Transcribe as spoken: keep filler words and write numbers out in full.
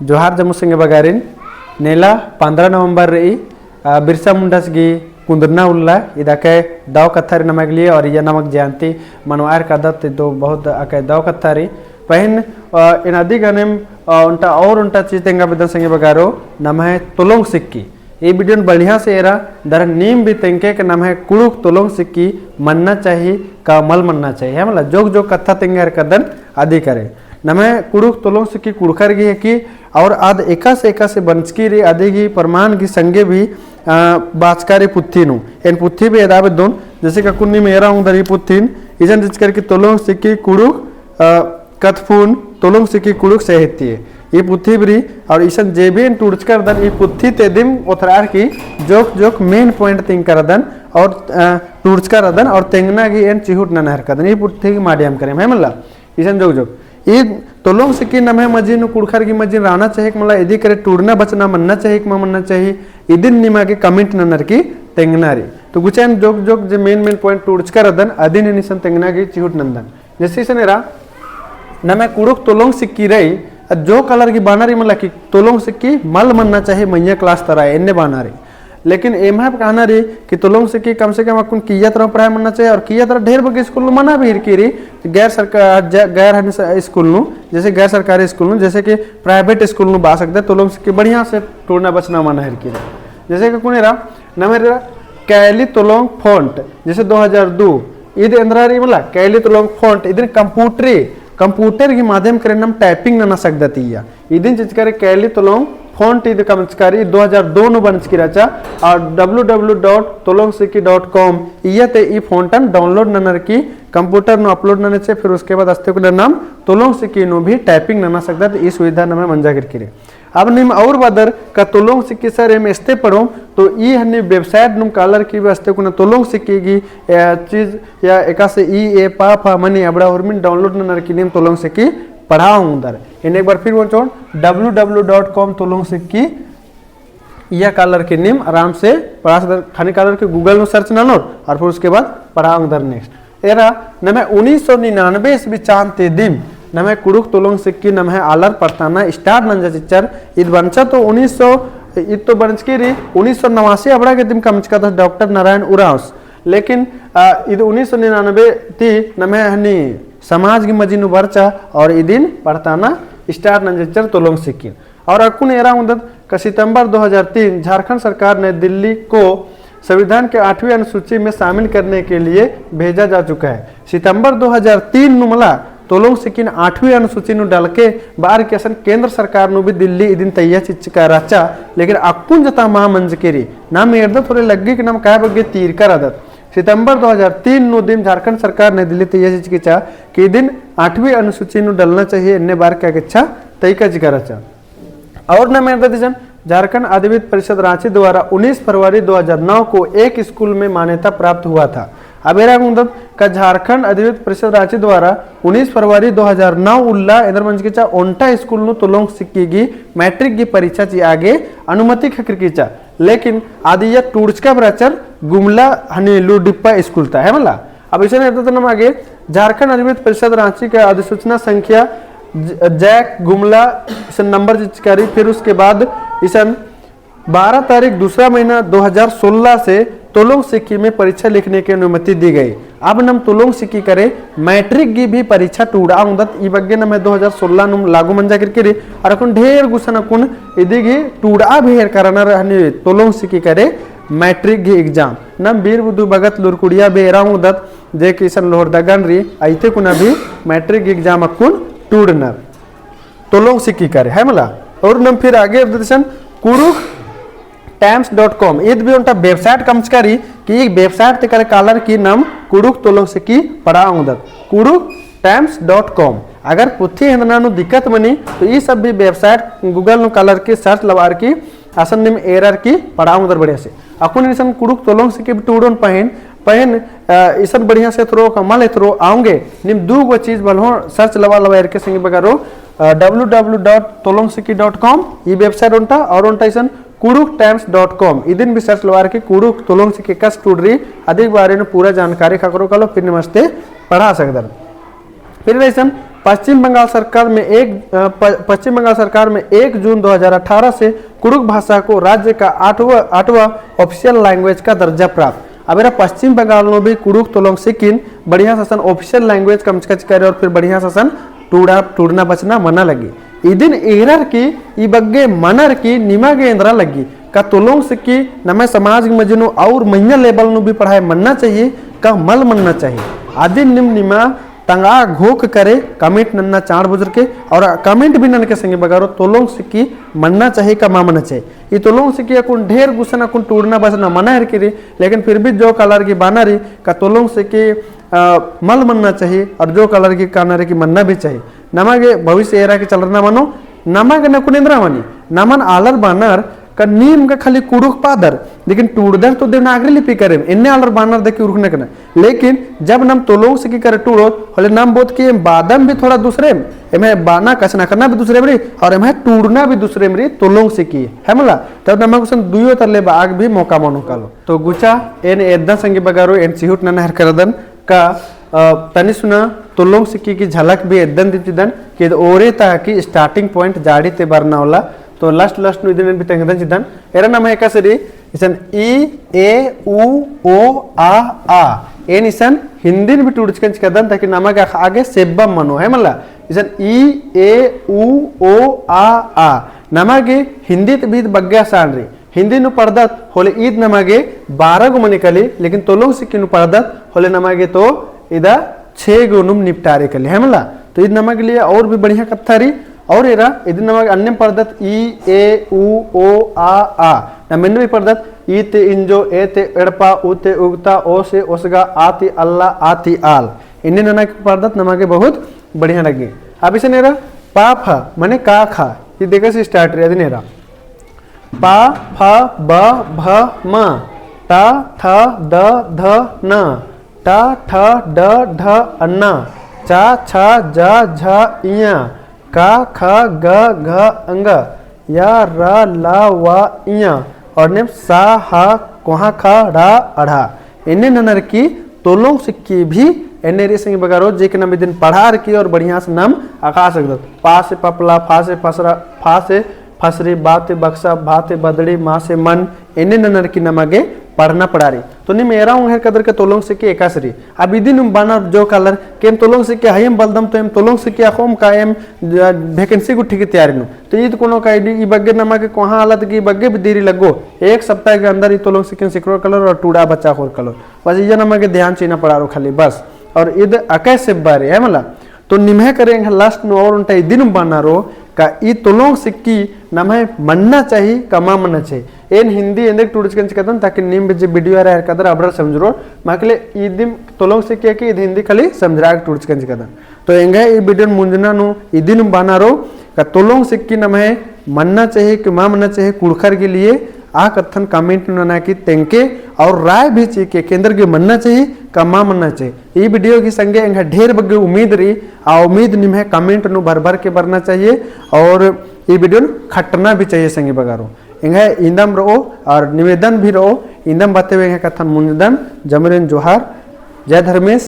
जोहार जम्मू संगे बगारिन। नेला पन्द्रह नवंबर रई, अ, बिरसा मुंडास गही कुन्दुरना उल्ला। इद अकय दव कत्था रई नमक लिए और इया नमक जयंती मनवार कादत तो बहुत अकय दव कत्था रई। पहें, अ, एन अदी गनेम, अ, ओन्टा और ओन्टा चीज तेंगा बेद्दन संगे बगारो, नम्है तोलोंग सिक्की। ई video न बढ़िया से एरा, दरा नीम भी तेंगके कि नम्है कुँड़ुख़ तोलोंग सिक्की मन्ना चाही का मल मन्ना चाही, है मला? जोक जोक कत्था तेंगा हेरकदन अदी करे। नम्है कुँड़ुख़ तोलोंग सिक्की कुँड़ुख़र गही हिकी और आद एकासे एकासे बंचकी रई, अदी गही प्रमाण गही संगे भी, अ, बाचका रई पुथी नू। एन पुथी भी एदा बेद्दोन, जैसे कि अक्कुन नीम एरा ओंगदर ई पुथीन, इसन चिचकर की तोलोंग सिक्की कुँड़ुख़, अ, कत्थपुन तोलोंग सिक्की कुँड़ुख़ साहित्य। ई पुथी भी रई और इसन जे भी एन टूड़चका रअदन ई पुथी ती दिम ओथरार की जोक जोक main point तेंगका रअदन और, अ, टूड़चका रअदन और तेंगना गही एन चिहुट नना हेरकदन। ई पुथी गही माध्यम करेम, है मला? इसन जोक जोक। ई तोलोंग सिक्की नम्है मझी नू कुँड़ुख़र गही मझी नू रअना चाही का मला, इदी करे टूड़ना बचना मन्ना चाही का मल मन्ना चाही, इदिन निमा गे comment ननर की तेंगना रई। तो गुचा एन जोक जोक जे main main point टूड़चका रअदन, अदिन एन इसन तेंगना गही चिहुट नन्दन। जैसे इसन एरा, नम्है कुँड़ुख़ तोलोंग सिक्की रई, अ, जो कालर गही बअना रई मला कि तोलोंग सिक्की मल मन्ना चाही मइय्याँ class तरा एन्ने बअना रई। लेकिन एम्है कहना रई कि तोलोंग सिक्की कम से कम अक्कुन किइय्या तरा पढ़ाई मन्ना चाही और किइय्या तरा ढेर बग्गे school नू मना भी हिरकी रई, गैर सरकार, ज-, गैर हन स-, school नू, जैसे गैर सरकारी school नू, जैसे कि private school नू बआ सकदय, तोलोंग सिक्की बढ़िया से टूड़ना बचना मना हिरकी रई। जैसे कि अक्कुन एरा, नम्है एरा कैली तोलोंग font, जैसे दो हज़ार दो, इद एन्दरा रई मला, कैली तोलोंग font, इदिन computer, computer गही माध्यम करे नम typing नना सकदत इया। इदिन चिचका रई कैली तोलोंग font इद कमचका रई, दो हज़ार दो नू बनचकी रहचा, और W W W dot tolong sikki dot com इया ती ई font न download ननर की computer नू upload नने चे, फिर उसके बाद अस्ते कुना नम तोलोंग सिक्की नू भी typing नना सकदत, ई सुविधा नम्है मंजा केरकी रई। अब नीम और बअदर का तोलोंग सिक्की sir एम एस्ते पढ़ोम, तो ई हन्नी website नुम कालर की भी अस्ते कुना तोलोंग सिक्की गही, ए, चीज या एकासे ई, ए, पा, फा, मनी, अबड़ा, उर्मिन download ननर की नीम तोलोंग सिक्की पढ़आ ओंगदर। एन एक बार फिर बोलचोन, W W W dot com तोलोंग सिक्की, इया कालर की नीम आराम से पढ़आ सकदर, खानी कालर की Google नू search ननोर और फिर उसके बाद पढ़आ ओंगदर next। एरा नम्है उन्नीस सौ निन्यानवे ईस्वी चान ती दिम नम्है कुँड़ुख़ तोलोंग सिक्की नम्है आलर पड़ताना start नंजा चिच्चर। इद बनचा तो उन्नीस सौ, इद तो बनचकी रई उन्नीस सौ नवासी अबड़ा गे दिम कमचका था डॉक्टर नारायण उराँवस। लेकिन, अ, इद उन्नीस सौ निन्यानवे ती नम्है हनी समाज गही मझी नू बरचा और इदिन पड़ताना start नंजा चिच्चर तोलोंग सिक्की। और अक्कुन एरा ओंगदत का सितंबर दो हज़ार तीन झारखंड सरकार नई दिल्ली को संविधान के आठवीं अनुसूची में शामिल करने के लिए भेजा जा चुका है। सितंबर दो हज़ार तीन नू मला तोलोंग सिक्किन आठवीं अनुसूची नू डलके बअर की असन केंद्र सरकार नू भी दिल्ली इदिन तैया चिच्चका रहचा, लेकिन अक्कुन जता मा मंजकी रई। नाम एरदत होले लग्गी कि नाम काय बग्गे तीरका रअदत। सितंबर दो हज़ार तीन नू दिम झारखंड सरकार नई दिल्ली तैया चिच्चकी रहचा कि इदिन आठवीं अनुसूची नू डलना चाहिए, एन्ने बअर की अगेच्छा तैका चिका रहचा। और नाम एरदत इसन, झारखंड अधिविद्य परिषद रांची द्वारा उन्नीस फरवरी दो हज़ार नौ को एक स्कूल में मान्यता प्राप्त हुआ था। अब एरा ओंगदत का झारखंड अधिविद्य परिषद रांची द्वारा उन्नीस फरवरी दो हज़ार नौ उल्ला एन्देर मंजकी रहचा ओन्टा स्कूल नू तोलोंग सिक्की गही मैट्रिक गही परीक्षा चिआ गे अनुमति ख़क्खरकी रहचा। लेकिन आद इया टूड़चका बरचर गुमला हनी लूरडिप्पा स्कूल ता, है मला। अब इसन एरदत नाम आगे, झारखंड अधिविद्य परिषद रांची का अधिसूचना संख्या ज-, जैक गुमला इसन नंबर चिचका रई, फिर उसके बाद इसन बारह तारीख दूसरा महीना दो हज़ार सोलह से तोलोंग सिक्की में परीक्षा लिखने की अनुमति दी गई। अब नाम तोलोंग सिक्की करे मैट्रिक गही भी परीक्षा टूड़आ ओंगदत, ई बग्गे नम्है दो हज़ार सोलह नुम लागू मंजा केरकी रई, और अक्कुन ढेर गुसन अक्कुन इदी गही टूड़आ भी हेरका रअनर हनी तोलोंग सिक्की करे मैट्रिक गही exam। नाम बीर बुधु भगत लूरकुड़िया भी एरा ओंगदत, जे कि इसन लोहरदगा नू रई, अइते कुना भी मैट्रिक गही exam अक्कुन टूड़नर तोलोंग सिक्की करे, है मला। और नाम फिर आगे एरदत इसन कुँड़ुख़ times dot com, इद भी ओन्टा website कमचका रई कि ई website ती करे कालर की नाम कुँड़ुख़ तोलोंग सिक्की पढ़आ ओंगदत, कुँड़ुख़ times dot com। अगर पुथी हेंदना नू दिक्कत मनी तो ई सब भी website Google नू कालर की search लबार की असन नीम एरर की पढ़आ ओंगदर बढ़िया से। अक्कुन इसन कुँड़ुख़ तोलोंग सिक्की टूड़ोन पहें, पहें, अ, इसन बढ़िया से एथरओ का मल एथरओ आउंगे, नीम दू गो चीज बलहो search लबा लबा एरके संगी बगारो, अ, W W W dot tolongsikki dot com ई website ओन्टा और ओन्टा इसन कुँड़ुख़ times dot com इदिन भी search लबार की कुँड़ुख़ तोलोंग सिक्की एकासे टूड़री अदिक बारे नू पूरा जानकारी ख़क्खरओ कालो, फिर नीम अस्ते पढ़आ सकदर। फिर इसन पश्चिम बंगाल सरकार में एक, अ, प-, पश्चिम बंगाल सरकार में एक जून दो हज़ार अठारह से कुड़ुख भाषा को राज्य का आठवां, आठवां official language का दर्जा प्राप्त। अब एरा पश्चिम बंगाल नू भी कुड़ुख तोलोंग सिक्किन बढ़िया से असन official language कमचका चिका रई और फिर बढ़िया से असन टूड़ा, टूड़ना बचना मना लगी। इदिन एरर की, ई बग्गे मनर की निमा गे एन्दरा लगी। का तोलोंग सिक्की नम्है समाज के मझी नू और मइय्याँ level नू भी पढ़ाई मन्ना चाहिए, का मल मन्ना चाहिए? अदिन नीम निमा तंगआ घोख करे comment नन्ना चाड़ बुझुर के, और comment भी ननके संगी बगरो तोलोंग सिक्की मन्ना चाहिए का मा मन्ना चाहिए। ई तोलोंग सिक्की अक्कुन ढेर गुसन अक्कुन टूड़ना बचना मना हेरकी रई, लेकिन फिर भी जो कालर की बाना रई का तोलोंग सिक्की, अ, मल मन्ना चाहिए, और जो कालर की काना रई की मन्ना भी चाहिए। नमा गे भविष्य एरा की चलरना मनो, नमा गे नकुन एन्दरा मनी, नमन आलर बानर का नीम का खाली कुड़ुख पादर, लेकिन टूड़दर तो देवनागरी लिपि करेम, एन्ने आलर बानर देखी उरखना कना। लेकिन जब नम तोलोंग सिक्की करे टूड़ोत, होले नम बोत की एम बादम भी थोड़ा दूसरेम, एम्है बाना कछनखरना भी दूसरेम रई, और एम्है टूड़ना भी दूसरेम रई, तोलोंग सिक्की, है मला? तब नमा गुसन दुयो तरले बआग भी मौका मनो कालो। तो गुचा एन एद्दन संगी बगरो, एन चिहुट नना हेरकर रअदन, का, अ, तनी सुना तोलोंग सिक्की की झलक भी एद्दन दिम चिदन, कि ओरे ता की starting point जाड़ी ती बरना वाला। तो last last नू इदिन एन भी तेंगदन चिदन। एरा नम्है एकासे रई, इसन ई, ए, ऊ, ओ, आ, आ। एन इसन हिंदी नू भी टूड़चकन चिकदन, ताकि नमा गे आगे सेब्बा मनो, है मला? इसन ई, ए, ऊ, ओ, आ, आ। नमा गे हिंदी ती भी बग्गे आसान रई। हिंदी नू पढ़दत होले ईद नमा गे बारह गो मनी काली, लेकिन तोलोंग सिक्की नू पढ़दत होले नमा गे तो इदा छे गो नुम निपटारे काली, है मला? तो ईद नमा गे लिए और भी बढ़िया कत्था रई। और एरा इदिन नमा गे अन्नेम पढ़दत ई, ए, ऊ, ओ, आ, आ। नम एन्ने भी पढ़दत ई ती इंजो, ए ती एड़पा, ऊ ती उगता, ओ से ओसगा, आ ती अल्ला, आ ती आल। एन्ने नना गे पढ़दत नमा गे बहुत बढ़िया लगी। अब इसन एरा पा फा मने का खा, ईद एकासे start रई अदिन एरा। पा, फ, ब, भ, म। ट, ठ, ड, ध, न। ट, ठ, ड, ढ, अन्ना। च, छ, ज, झ, इयाँ। क, ख, ग, घ, अँग। य, र, ल, व, इयाँ। और नेम स, ह, कोहाँ, ख, ढ़, अढ़ा। एन्ने ननर की तोलोंग सिक्की भी एन्ने रई संगी बगरो, जे के नम इदिन पढ़ार की और बढ़िया से नम अख़ा सकदत। पा से पपला, फा से फसरा, फा से फसरी, बा ती बक्सा, भा ती बदड़ी, मा से मन, एन्ने ननर की नमा गे पढ़ना पड़ारी। तो नीम एरा ओंगहर कदर के तोलोंग सिक्की एकासे रई। अब इदिन नुम बानर जो कालर के एम तोलोंग सिक्की हयेम बलदम तो एम तोलोंग सिक्की अख़ोम का एम ज-, vacancy गुट्ठी की तैयारी नू। तो ईद कोनो का इदी, ई बग्गे नमा गे कोहाँ आलत की ई बग्गे भी देरी लग्गो। एक सप्ताह के अंदर ई तोलोंग सिक्किन सिखरो कालर और टूड़ा बचा खोर कालर। बस इया नमा गे ध्यान चिअना पड़ारो खाली बस। और ईद अकय सेब्बा रई, है मला? तो निम्है करे एंग्है last नू और ओन्टा इदिन बानरो का ई तोलोंग सिक्की नम्है मन्ना चाही का मा मन्ना चाही। एन हिंदी एन्देर टूड़चकन चिकदन ताकि नीम भी जे video एरा हेरकदर अबड़र समझरोर। माकले इदिम तोलोंग सिक्की की ईद हिंदी खाली समझरआ गे टूड़चकन चिकदन। तो एंग्है ई video मुंजना नू इदिन बानरो का तोलोंग सिक्की नम्है मन्ना चाही कि मा मन्ना चाही कुँड़ुख़र के लिए, आ कत्थन comment नू नना की तेंगके और राय भी चिके कि एन्देर गे मन्ना चाही का मा मन्ना चाही। ई video की संगे एंग्है ढेर बग्गे उम्मीद रई, आ उम्मीद निम्है comment नू भर भर के बरना चाहिए और ई video नू खटना भी चाहिए संगी बगरो। एंग्है इन्दम रओ और निवेदन भी रओ, इन्दम बअते हुए एंग्है कत्थन मुंजदन। जमरेन जोहार, जय धर्मेस,